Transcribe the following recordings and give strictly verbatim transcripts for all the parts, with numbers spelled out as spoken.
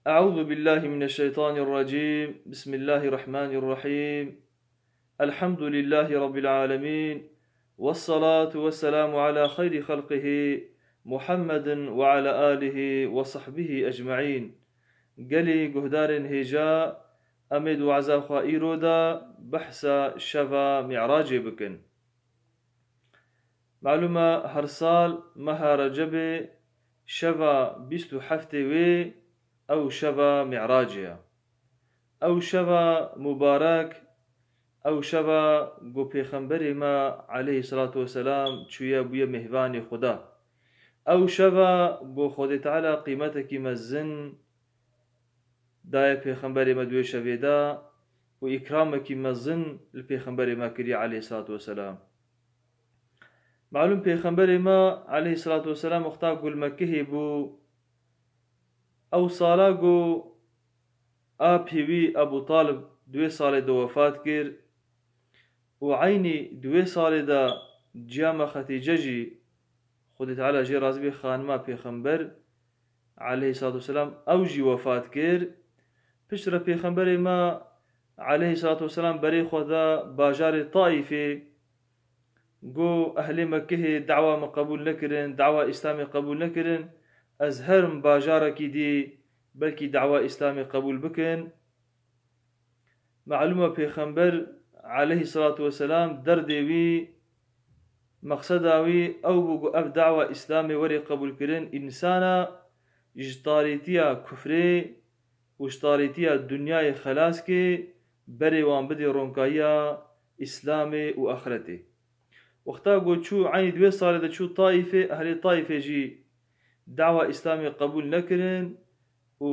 أعوذ بالله من الشيطان الرجيم. بسم الله الرحمن الرحيم. الحمد لله رب العالمين. والصلاة والسلام على خير خلقه محمد وعلى آله وصحبه أجمعين. Gelî guhdarên hêja, em ê di waza xwe îro de behsa şeva Mi'racê bikin. Malûm e, her sal meha Recebê şeva bîst û heftê wê ew şeva Mi'racê ye. Ew şeva mubarek, ew şeva ku Pêxemberê me aleyhisselatu vesselam çûye bûye mêhvanê Xuda. Ew şeva ku Xwedê Teala qîmetekî mezin daye Pêxemberê me di wê şevê de û îkramekî mezin li Pêxemberê me kiriye aleyhisselatu vesselam. Malûm Pêxemberê me aleyhisselatu vesselam wexta ku li Mekkehê bû, ew sala ku apê wî Ebû Talib di wê salê de wefat kir û eynî di wê salê de ciya me Xetîce jî, Xwedê Teala jê razî bê, xanima Pêxember aleyhisselatu vesselam, ew jî wefat kir. Piştre Pêxemberê me aleyhisselatu vesselam berê xwe da bajarê Taîfê, got, ehlê Mekkehê dawa min qebûl nekirin, dawa Îslamê qebûl nekirin, ez herim bajarekî dî, belkî dawa Îslamê qebûl bikin. Malûm e Pêxember aleyhisselatu vesselam derdê wî, meqseda wî ew bû ku ev dawa Îslamê were qebûlkirin, însana ji tarîtiya kufrê û ji tarîtiya dinyayê xelas ke, berê wan bidê ronkayiya Îslamê û axretê. Wexta ku çû, eynî di wê salê de çû Taîfê, ehlê Taîfê jî dawa Îslamê qebûl nekirin û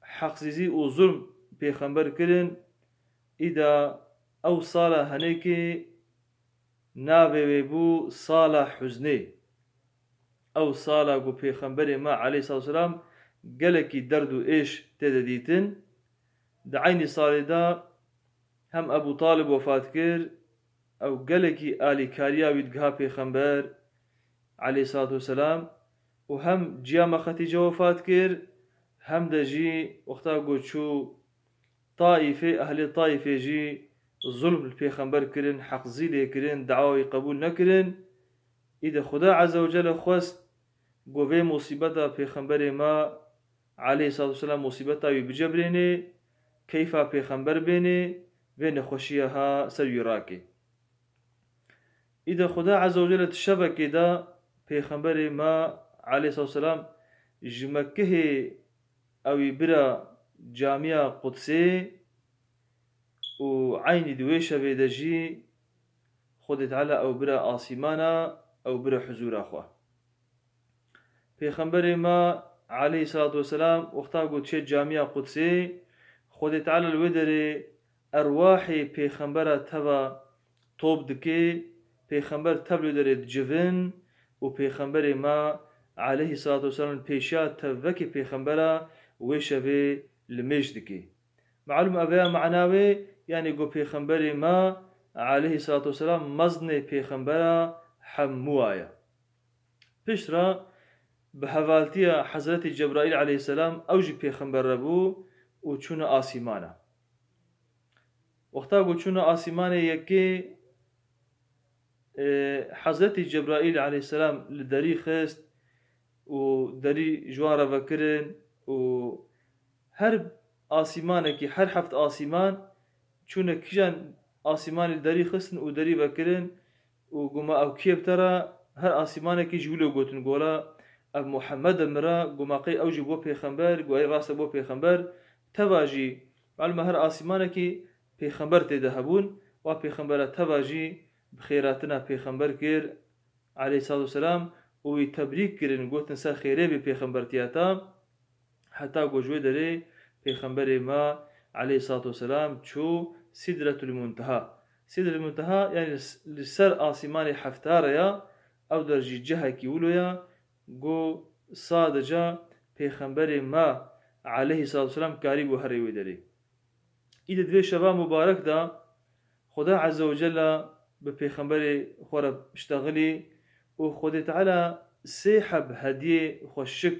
heqsizî û zulm Pêxember kirin. Îda ew sala henekê navê wê bû sala huznê. Ew sala ku Pêxemberê me aleyhisselatu vesselam gelekî derd û êş tê de dîtin. Di eynî salê de hem Ebû Talib wefat kir, ew gelekî alîkariya wî digiha Pêxember aleyhisselatu vesselam û hem ciya me Xetîce wefat kir, hem de jî wexta ku çû Taîfê, ehlê Taîfê jî zulm li Pêxember kirin, heqzî lê kirin, dawa wî qebûl nekirin. Îde Xuda Azze ve Celle xwest ku vê musîbeta Pêxemberê me aleyhisselatu vesselam musîbeta wî bicebrênê, keyfa Pêxember bênê, vê nexweşiya ha ser wî rakê. Îde Xuda Azze ve Celle di şevekê de Pêxemberê me aleyhisselatu vesselam ji Mekkehê ew î bira camiya Qudsê û eynî di wê şevê de jî Xwedê Teala ew bira asîmana, ew bira huzûra xwe. Pêxemberê me aleyhisselatu vesselam wexta ku diçe camiya Qudsê, Xwedê Teala li wê derê erwahê Pêxembera teva top dike, Pêxember tev li wê derê dicivin û Pêxemberê me aleyhisselatu vesselam li pêşiya tevvekê Pêxembera wê şevê limêj dike. Malûm ev ya mana wê, yanî ku Pêxemberê me aleyhisselatu vesselam mezinê Pêxembera hemû wa ye. Piştre bi hevaltiya Hezretî Cebraîl aleyhisselam ew jî Pêxember re bû û çûne asîmana. Wexta ku çûne asîmanê yekê, e, Hezretî Cebraîl aleyhisselam li derî xist û derî ji wan re vekirin û her asîmanekî, her heft asîman çûne kîjan asîmanê li derî xistin û derî vekirin û goma ew kê bi te re, her asîmanekî ji wilo gotin, gola ev Muhammed e min re, goma qey ew jî bû pêxember, got ey rast e bû pêxember, teva jî, malûm e her asîmanekî pêxember tê de hebûn, wa pêxembera teva jî bi xêratina pêxember kir, aleyhisselatu vesselam, û wî tebrîk kirin, gotin ser xêrê bê pêxembertiya te, heta ku ji wê derê pêxemberê me aleyhisselatu vesselam çû Sidretul Munteha. Sidretul Munteha, yanî li s-, li ser asîmanê hefta re ya, ew der jî cihekî wilo ya, ku sadece pêxemberê me aleyhisselatu vesselam karîbû herê wê derê. Îdî di vê şeva mubarek de Xuda Azze ve Celle bi pêxemberê xwe re piştexilî û Xwedê Teala sê heb hediyê xweşik,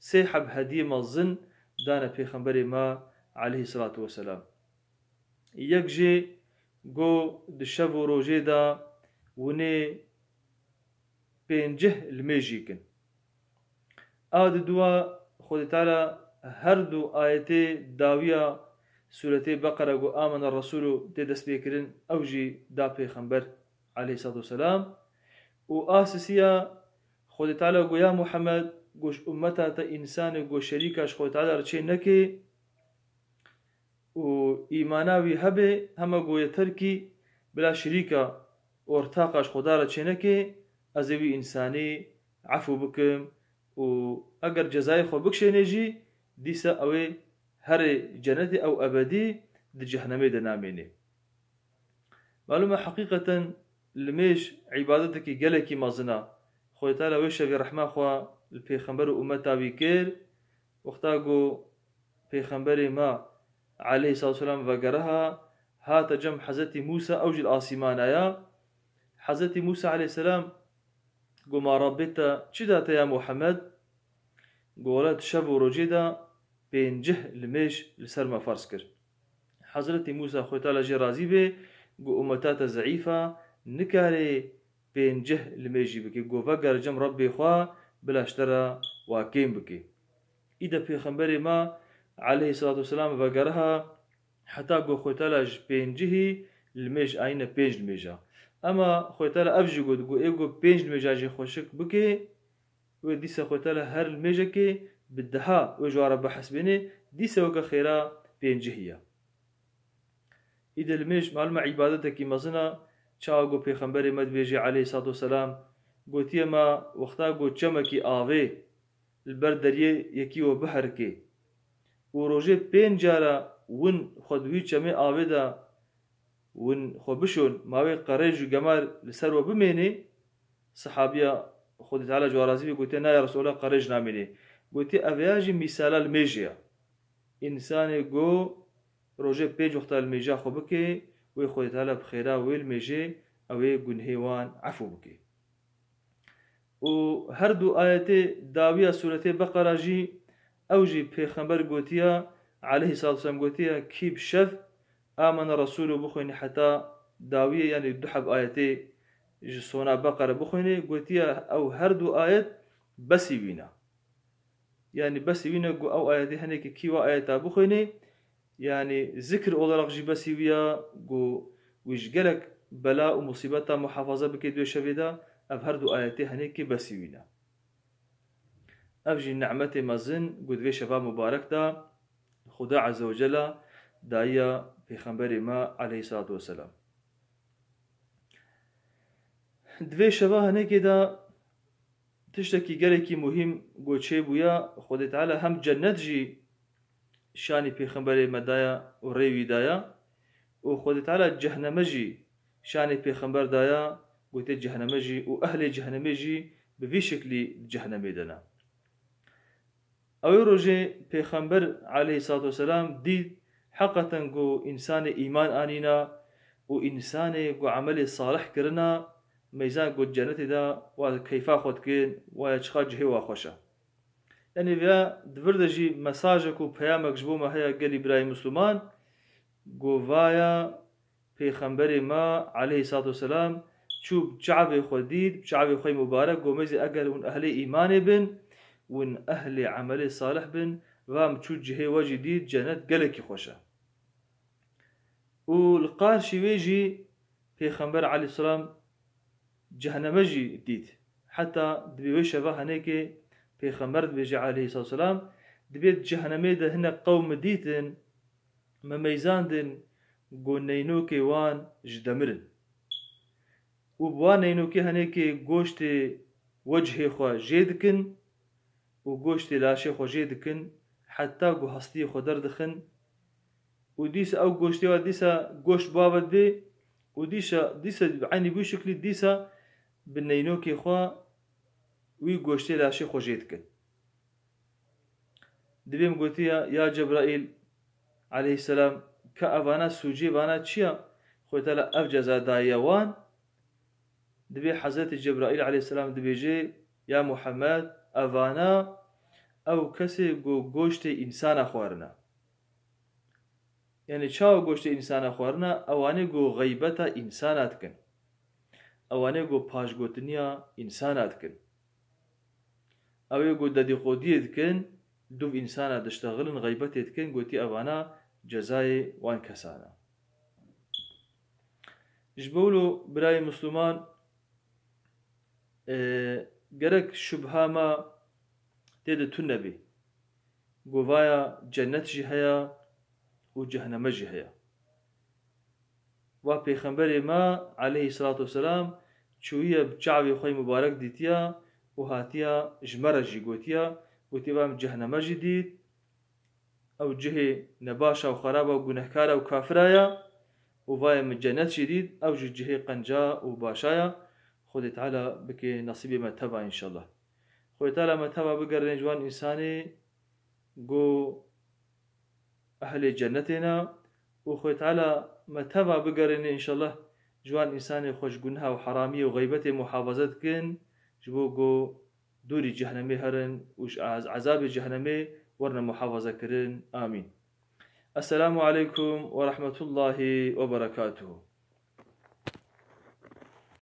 sê heb hediyê mezin dane Pêxemberê me aleyhisselatu vesselam. Yek jê got di şev û rojê de winê pêncih limêjî kin. A di dua Xwedê Teala her du ayetê dawiya Sûretê Beqere ku Amene Resûlû tê destpêkirin, ew jî da Pêxember aleyhisselatu vesselam. Û a sisiya Xwedê Teala got, ya Muhammed, got ji ummeta te însanê got şerîka ji Xwedê Teala re çê neke û îmana wî hebe, hema got yeter kî bila şerîka ortaqa ji Xweda re çêneke, ez ê wî însanî efû bikim û eger cezayê xwe bikişênê jî, dîsa ew ê herê cenetê, ew ebedî di cehenemê de namênê. Malûm e, heqîqeten limêj îbadetekî gelekî mezin e. Xwedê Teala wê şevê rehma xwe li pêxember û ummeta wî kir, wexta ku pêxemberê me aleyhisselatu vesselam vegeriha, hate cem Hezretî Mûsa, ew jî li asîmana ya. Hezretî Mûsa aleyhisselam got, ma Rabbê te çi da te ya Muhammed? Got, wele di şev û rojê de pêncih limêj li ser me ferz kir. Hezretî Mûsa, Xwedê Teala jê razî be, got, ummeta te zeîf e, nikare pêncih limêjî bike. Got, veger cem Rebbê xwe, bila ji te re wa kêm bike. Îde pêxemberê me aleyhisselatu vesselam vegeriha, heta got Xwedê Teala ji pêncihî limêj ayîne pênc limêja. Ema Xwedê Teala ev jî got, got ê got pênc limêja jê xweşik bike, wê dîsa Xwedê Teala her limêjekê bi deha wê ji wan re bihesibênê, dîsa weke xêra pêncihî ye. Îde limêj malûm e îbadetekî mezin e, çawa got pêxemberê me dibêje aleyhisselatu vesselam, gotiye me wexta got çemekî avê li ber deriyê yekî we biherikê û rojê pênc cara win xwe di wî çemê avê de win xwe bişon, ma wê qerêj û gemar li ser we bimênê, sehabiya Xwedê Teala ji wan razî be gotiye, na ya Resulallah, qerêj namênê. Gotiye, ev ya jî mîsala limêjê ye. Însanê ku rojê pênc wexta limêja xwe bike, wê Xwedê Teala bi xêra wê limêjê ew ê gunhê wan efû bike. Û her du ayetê dawiya Sûretê Beqera jî, ew jî pêxember gotiya, aleyhisselatu vesselam gotiya, kî bi şev Amene Resûlû bixwîne heta dawiyê, yanî du heb ayetê ji sona Beqere bixwîne, gotiya ew her du ayet besî wî ne. Yanî besî wî ne ku ew ayetê henekî kî wa ayeta bixwîne, yanî zikr olarak jî besî wî ya, ku wî ji gelek bela û musîbeta muhafaza bike di wê şevê de, ev her du ayetê henekî besî wî ne. Ev jî nimetê mezin ku di vê şeva mubarek de Xuda Azze ve Celle dayiya Pêxemberê me aleyhissalatu vesselam. Di vê şeva henekê de tiştekî gelekî muhîm ku çêbûya, Xwedê Teala hem cennet jî şanî Pêxemberê me daya û rê wî daya û Xwedê Teala cehneme jî şanê Pêxember daya, gotiye cehneme jî û ehlê cehnemê jî bi vî şiklî di cehnemê de ne. Ew ê rojê Pêxember aleyhissalatu vesselam dît, heqeten ku însanê îman anîna û însanê ku emelê salih kirina, meyzan ku cennetê de wa keyfa xwe dikin, waya çiqa cihê wa xweş e. Yanî vêya di vir de jî mesajek û peyamek ji bo me heye gelî birayê Misliman, ku vaya Pêxemberê me aleyhissalatu vesselam çû bi çavê xwe dît, bi çavê xwe mubarek, gomezê eger hûn ehlê îmanê bin, hûn ehlê emelê salih bin, va min çû cihê we jî dît, cennet gelekî xweş e. Û li qarşî wê jî Pêxember aleyhisselam cehneme jî dît. Heta dibê wê şeva henekê Pêxember dibêje aleyhissalatu vesselam, dibê di cehnemê de hinek qewm min dîtin, me meyzandin ku neynokê wan ji demir in. Û bi wan neynokê henekê goştê wecihê xwe jê dikin û goştê laşê xwe jê dikin, heta ku hestiyê xwe derdixin. Û dîsa ew goştê wa dîsa goşt bavet bê û dîsa, dîsa bi eynî wî şiklî dîsa bi neynokê xwe wî goştê laşê xwe jê dikin. Dibê min gotiya, ya Cebraîl aleyhisselam, ka evana sûcê vana çi ya? Xwedê Teala ev ceza daye wan. Dibê Hezretî Cebraîl aleyhisselam dibêje, ya Muhammed, evana ew kesê ku goştê însana xwarina. Yanî çawa goştê însana xwarina? Ewanê ku xeybeta însana dikin. Ewanê ku paşgotiniya însana dikin. Ew ê ku dedîqodiyê dikin, dûv însana diştexilin, xeybetê dikin, gotî evana cezayê wan kesana. Ji bo wilo birayê Misliman, e, gerek şubha me tê de tune bî. Govaya cennet jî heye û cehneme jî heye. Va Pêxemberê me aleyhî selatu weselam çûyiye bi çavê xwe yê mubarek dîtiya û hatiya ji me re jî gotiya, gotiye va min cehneme jî dît, ew cihê nebaş e û xerab e û gunehkar e û kafira ye û va ye min cennet jî dît, ew jî cihê qenca û başa ye. Xwedê Teala bike nesîbê me teva înşallah. Xwedê Teala me teva bigerîne ji wan însanê ku ehlê cennetê ne û Xwedê Teala me teva bigerîne înşallah ji wan însanê xwe ji guneha û heramiyê û xeybetê muhafaze dikin, ji bo ku dûrî cehnemê herin û ji ez-, ezabê cehnemê werine muhafaze kirin. Amîn. Esselamu aleykum ve rahmetullahi ve berekatuhu.